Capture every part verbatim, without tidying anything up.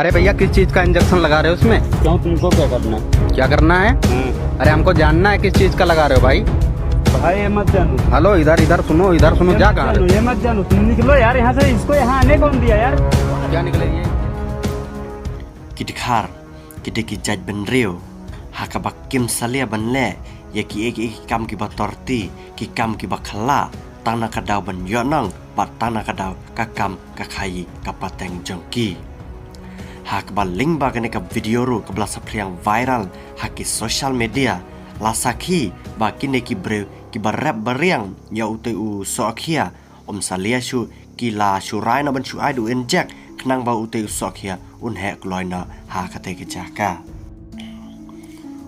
अरे भैया, किस चीज का इंजेक्शन लगा रहे हो उसमें? क्यों, तुमको क्या करना है? क्या करना है? हाँ। अरे, हमको जानना है किस चीज का लगा रहे हो भाई। भाई, ये मत जानो। हेलो, इधर, इधर सुनो, इधर सुनो, ये क्या मत कहा रहे जानो, हो? ये मत जानो, तुम निकलो यार यहाँ से। इसको यहाँ आने कौन दिया यार? क्या निकलेगी? Ki dkhar, ki dei ki jait bynriew ha kaba kim salia ban leh ïa kiei kiei ki kam kiba torti, ki kam kiba khyllah, tang na ka daw ban ïoh nong bad tang na ka daw ka kam ka khaïi ka pateng jong ki. Ha kaba lyngba kane ka video ruh kaba la saphriang viral ha ki social media, la sakhi ba kine ki briew kiba rep ba riang ïa utei u sohkhia, ym salia shuh, ki la shu rai noh ban shu ai da u injek khnang ba utei u sohkhia un heh kloi noh ha katei ka jaka.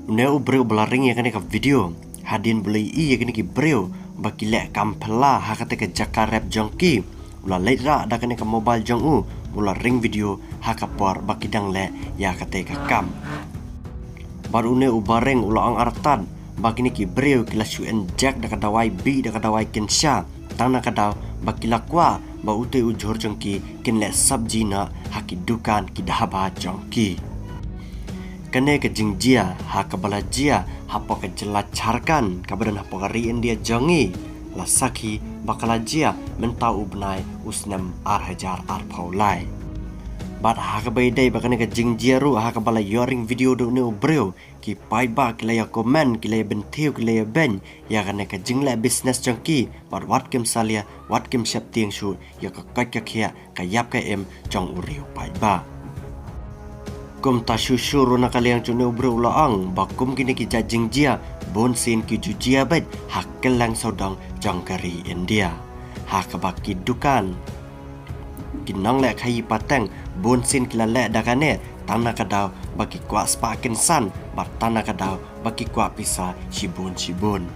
Une u briew ba la ring ïa kane ka video, hadien ba la ïohi ïa kine ki briew ba ki leh kam phylla ha katei ka jaka rep jong ki, u la leit rah da kane ka mobile jong u, u la ring video ha ka por ba ki dang leh ïa katei ka kam. Bad une u ba ring u la ong artat ba kine ki briew ki la shu injek da ka dawai bih, da ka dawai kynsha, tang na ka daw ba ki la kwah ba utei u jhur jong ki kin leh sabji noh ha ki dukan ki dhaba jong ki. Kane ka jingjia ha kaba la jia hapoh ka jylla Jharkhand kaba don hapoh ka ri India jong ngi, la sakhi ba ka la jia mynta u bnai u snem ar hajar arphew lai. Bad ha kaba ïadei bad kane ka jingjia ruh ha kaba la ïoh ring video da une u briew, ki paidbah ki la ïa comment, ki la ïa bynthiew, ki la ïa beiñ ïa kane ka jingleh business jong ki, bad wat kim salia, wat kim sheptieng shuh ïa ka koit ka khiah, ka ïap ka im jong u riew paidbah. Kumta shuh shuh ruh na ka liang jong une u briew u la ong ba kum kine ki jait jingjia bunsien ki ju jia beit ha kylleng sawdong jong ka ri India, ha kaba ki dukan, ki nongleh khaïi pateng bunsien ki la leh da kane, tang na ka daw ba ki kwah spah kynsan bad tang na ka daw ba ki kwah pisa shibun shibun.